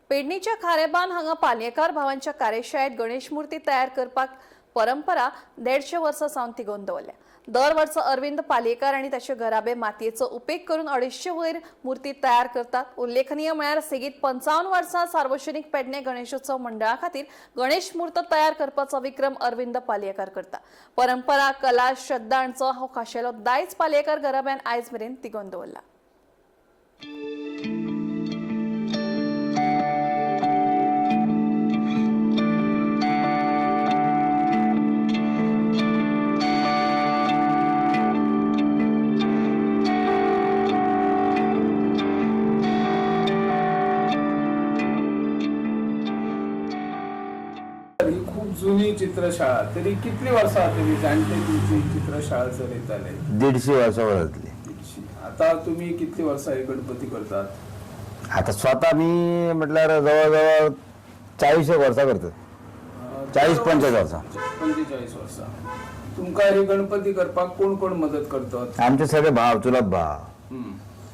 पेडणेच्या खारेबान हांगा पालयेकार भावांच्या कार्यशाळेत गणेश मूर्ती तयार करपाक परंपरा 150 वर्सां सावन तिगोवन दवरल्या. दर वर्सा अरविंद पालयेकार आनी ताचे घराबे मातयेचो उपेग करून 250 वयर मूर्ती तयार करतात. उल्लेखनीय म्हळ्यार सेगीत 55 वर्सां सार्वजनिक पेडणे गणेशोत्सव मंडळा खातीर गणेश मूर्त तयार करपाचो विक्रम अरविंद पालयेकार करता. परंपरा, कला, श्रद्धा हांचो हो खाशेलो दायज पालयेकार घराब्यान आयज मेरेन तिगोवन दवरला. ही खूप जुनी चित्रशाळा, तरी कितली वर्सां जातली जाणटे तुमची चित्रशाळा चलयताले? 150 वर्सां वर जातली. 150. आता तुम्ही कितली वर्सां हे गणपती करतात? आता स्वतः मी म्हटल्यार जवळ जवळ 40 वर्सां करता. 40-45 वर्सां. 45 वर्सां. तुमकां हे गणपती करपाक कोण कोण मदत करतात? आमचे सगळे भाव, चुलत भाव, हम्म.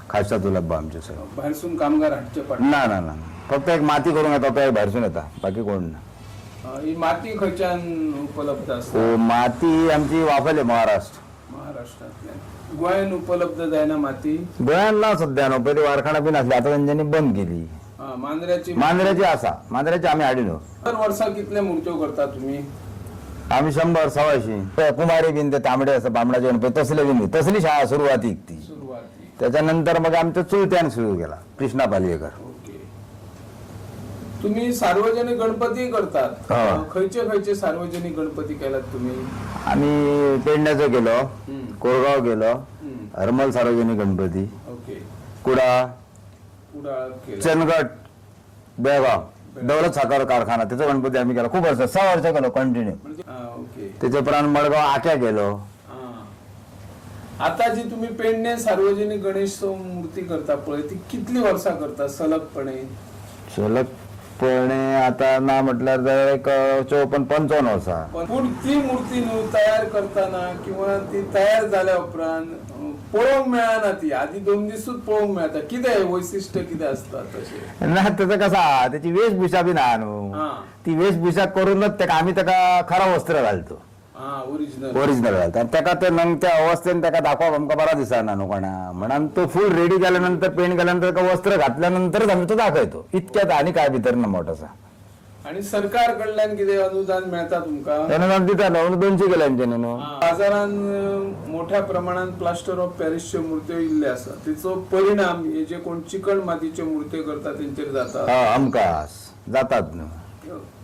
खासता चुलत भाव आमचे सगळे. भायरसून कामगार हाडचे पडटा? ना ना ना, फक्त एक माती करूंक येता, तो एक भायरसून येता, बाकी कोण ना. ही माती खंयच्यान उपलब्ध आसता? ओ, माती आमची वाफेले, महाराष्ट्र. महाराष्ट्रांतल्यान. गोंयान उपलब्ध जायना माती? गोंयान ना सध्या. न्हू, पयलीं कारखाना बी नासली, आतां तेंच्यांनी बंद केली. मांद्र्याची? मांद्र्याची आसा, मांद्र्याची आमी हाडी न्हू. दर वर्सा कितले मूर्त्यो करता तुम्ही? आमी 100, 125. कुमारी बीन ते तांबडे आसा, बामणाचे गणपती तसले बीन, तसली शाळा सुरवातीक ती. सुरवाती. त्याच्यानंतर मग आमच्या चुलत्यान सुरू केला, कृष्णा पालयेकर. ओके. तुम्ही सार्वजनिक गणपती करतात? हा. खंयचे खंयचे सार्वजनिक गणपती केलात तुम्ही? आम्ही पेडण्याचं केलो, हम्म. कोरगाव केलो, हम्म. हरमल सार्वजनिक गणपती, कुडा, कुडाळ केलं. चंदगड, बेळगाव दौलत साखर कारखाना, त्याचा गणपती आम्ही केला खूप वर्ष, 6 वर्ष केलो कंटिन्यू. म्हणजे हा, ओके. त्याच्या उपरांत मडगाव आक्या गेलो. हा. आता जी तुम्ही पेडणे सार्वजनिक गणेश मूर्ती करता पळय, ती कितली वर्सां करता सलगपणे? सलगपणे आता ना म्हटल्यार जवळ एक 54, 55 वर्सां. पण पूण ती मूर्ती न्हू तयार करताना किंवा ती तयार जाल्या उपरांत पळोवंक मेळना ती. आधी 2 दिसूच पळोवंक मेळता. कितें वैशिश्ट कितें आसता तशें? ना, त्याचं कसं हा, त्याची वेशभूषा बी ना न्हू. हा. ती वेशभूषा करूनच त्याका आम्ही त्याका खरा वस्त्र घालतो. हा, ओरिजिनल. ओरिजिनल घालतो आणि त्याका ते नंग त्या अवस्थेन त्याका दाखवप आमकां बरा दिसना न्हू कोणा म्हणून. तो फुल रेडी केल्यानंतर, पेंट केल्यानंतर, का वस्त्र घातल्यानंतरच आम्ही तो दाखयतो. इतक्यात आणि काय भितर ना मोठासा. आणि सरकार कडल्यान कितें अनुदान मेळता तुमकां? त्यानं दिता न्हू, 200 केले आमच्यानी न्हू. बाजारान मोठ्या प्रमाणात प्लास्टर ऑफ पॅरिसच्यो मूर्त्यो इल्ले आसा, तेचो परिणाम हे जे कोण चिकण मातीच्यो मूर्त्यो करता तेंचेर जाता? हा, हमखास जातात न्हू.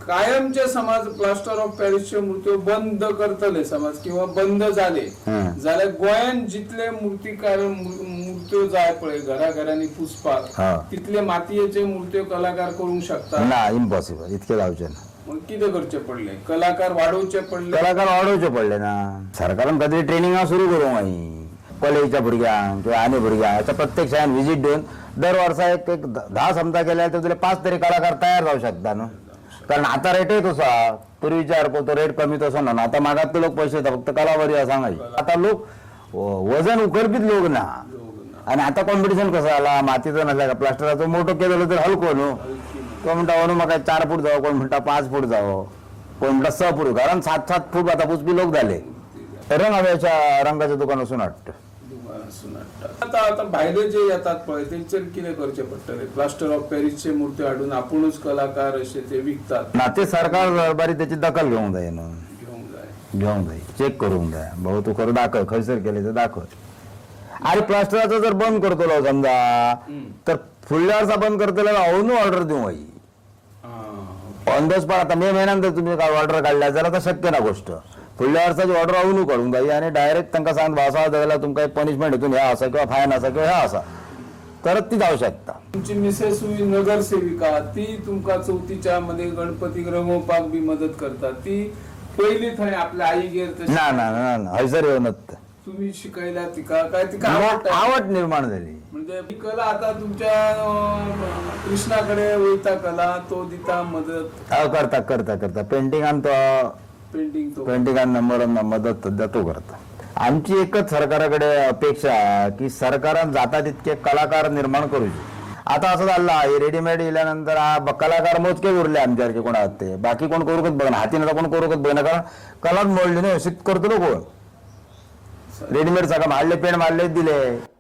कायमचे समाज प्लास्टर ऑफ पॅरिसच्यो मूर्त्यो बंद करतले समाज किंवा बंद जाले हम्म. जाल्यार गोंयान जितले मूर्तिकार मूर्त्यो जाय पळय घराघरांनी पुजपाक, हा. तितले मातयेचे मूर्त्यो कलाकार करूंक शकता? ना, इम्पॉसिबल, इतके जावचे ना. मग कितें करचे पडले? कलाकार वाडोवचे पडले? कलाकार वाडोवचे पडले ना. सरकारान काहीतरी ट्रेनिंगा सुरू करूंक जायी कॉलेजच्या भुरग्यांक किंवा आनी भुरग्यांक. हाच्या प्रत्येक शाळेन विजीट दिवन दर वर्सा एक एक 10 समजा केल्यार तितूंतले 5 तरी कलाकार तयार जावं शकता न्हू. कारण आता रेटय तसो आहा, पूर्वीच्या सारको तो रेट कमी तसो ना. आता मागातले लोक पैसे दिता, फक्त कला बरी आसा सांगायची. आता लोक वजन उखलपीच लोक ना. आणि आता कॉम्पिटिशन कसं आला, मातीचं नसल्या का प्लास्टराचो मोठो केलो तर हलको न्हू. तो म्हणटा अंदू म्हाका 4 फूट जावो, कोण म्हणटा 5 फूट जावो, कोण म्हणटा 6 फूट, कारण 7-7 फूट आता पुजपी लोक जाले. रंग हव्याच्या रंगाचं दुकान वचून हाडटा. दुकान आसून हाडटात. आता आता भायले जे येतात पळय तेंचेर कितें करचें पडटलें? प्लास्टर ऑफ पॅरिसचे मूर्त्यो हाडून आपुणूच कलाकार अशे ते विकतात. ना, ते सरकार दरबारी त्याची दखल घेवंक जाय न्हू. घेवंक जाय. घेवंक जाय, चेक करूंक जाय. भाऊ, तूं खरो दाखय, खंयसर केले ते दाखय. अरे, प्लास्टराचो जर बंद करतलो समजा, तर फुडल्या वर्सा बंद करतलो अंदू ऑर्डर दिवंक जायी ऑन the spot. आता मे महिन्यान जर तुम्ही ऑर्डर काडल्या जाल्यार आता शक्य ना गोष्ट. फुडल्या वर्साची ऑर्डर अंदू काडूंक जाय आणि डायरेक्ट तांकां सांग, भाव जाल्यार तुमकां एक पनिशमेंट हितून ह्या आसा किंवा फायन आसा किंवा ह्या आसा, तरच ती जावं शकता. तुमची मिसेसूय नगरसेविका, ती तुमकां चवथीच्या मध्ये गणपतीक रंगोवपाक बी मदत करता. ती पयली थंय आपल्या आईगेर तशी ना ना ना ना, हयसर येवनच. तुम्ही शिकयला तिका काय तिका आवडटा? आवड निर्माण झाली. म्हणजे ही कला आता तुमच्या कृष्णाकडे वयता कला, तो दिता मदत? हय, करता करता करता पेंटिंगान तो. पेंटिंग तो. पेंटिंगान नंबर मदत सध्या तो करता. आमची एकच सरकाराकडे अपेक्षा की सरकारान जाता तितके कलाकार निर्माण करूचे. आता असं झालं हे रेडीमेड येयल्यानंतर कलाकार मोजके उरले आमच्यासारखे कोण आहात ते, बाकी कोण करूकच बघना, हातीन आता कोण करूकच बघना, कारण कलाच मोडली न्हू, शित करतलो कोण? रेडीमेड सगळं मारले, पेंट मारले, दिले.